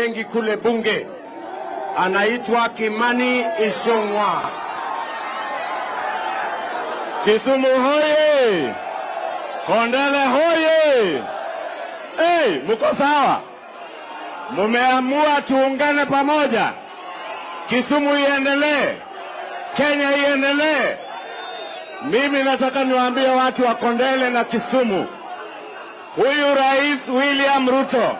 Wengi kule bunge, anaitwa Kimani Ichung'wah. Kisumu hoye! Kondele hoye! Hey, muko sawa? Mumeamua tuungane pamoja, Kisumu iendelee, Kenya iendelee. Mimi nataka niwaambie watu wa Kondele na Kisumu, huyu Rais William Ruto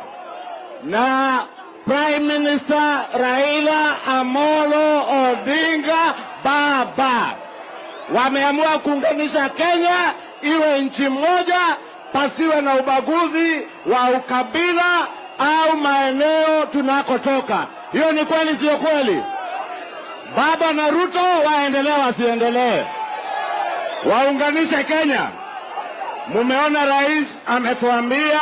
na Prime Minister Raila Amolo Odinga, baba, wameamua kuunganisha Kenya iwe nchi moja, pasiwe na ubaguzi wa ukabila au maeneo tunakotoka. Hiyo ni kweli, sio kweli? Baba na Ruto waendelee wasiendelee? Waunganishe Kenya. Mumeona rais ametuambia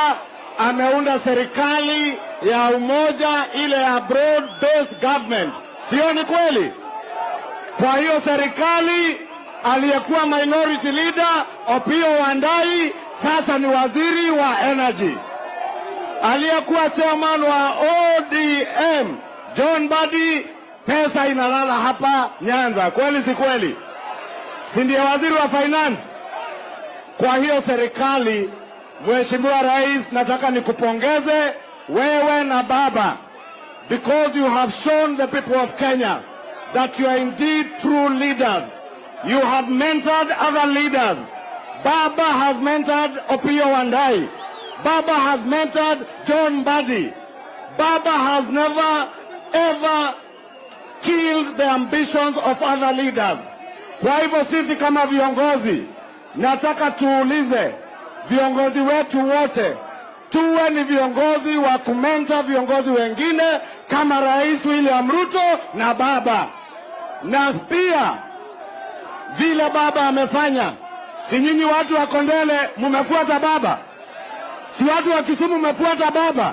ameunda serikali ya umoja, ile ya broad based government, sio? Ni kweli? Kwa hiyo serikali, aliyekuwa minority leader Opiyo Wandayi sasa ni waziri wa energy. Aliyekuwa chairman wa ODM John Mbadi, pesa inalala hapa Nyanza, kweli si kweli? Si ndiye waziri wa finance? Kwa hiyo serikali, Mheshimiwa Rais, nataka nikupongeze wewe na baba because you have shown the people of Kenya that you are indeed true leaders. You have mentored other leaders. Baba has mentored Opiyo Wandayi. Baba has mentored John Mbadi. Baba has never ever killed the ambitions of other leaders. Kwa hivyo sisi kama viongozi, nataka tuulize viongozi wetu wote, tuwe ni viongozi wa kumentor viongozi wengine kama Rais William Ruto na baba, na pia vile baba amefanya. Si nyinyi watu wa Kondele mumefuata baba? Si watu wa Kisumu mmefuata baba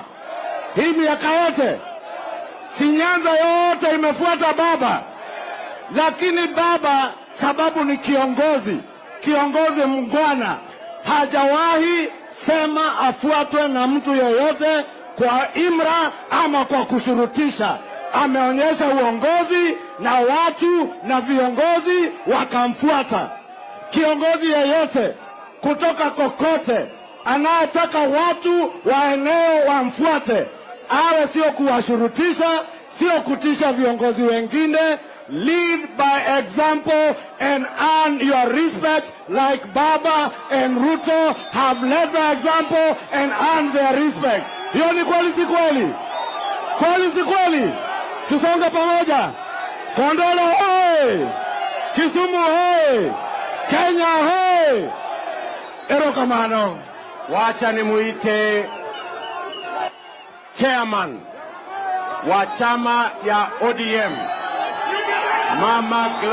hii miaka yote? Si Nyanza yote imefuata baba? Lakini baba, sababu ni kiongozi, kiongozi muungwana, hajawahi sema afuatwe na mtu yoyote kwa imra ama kwa kushurutisha. Ameonyesha uongozi na watu na viongozi wakamfuata. Kiongozi yeyote kutoka kokote anayetaka watu wa eneo wamfuate, awe sio kuwashurutisha, sio kutisha viongozi wengine. Lead by example and earn your respect like Baba and Ruto have led by example and earned their respect. Hiyo ni kweli, si kweli? Kweli, si kweli? Tusonge pamoja. Kondele hoye! Kisumu hoye! Kenya hoye! Erokamano. Wacha nimuite chairman wa chama ya ODM, Mama Gladys.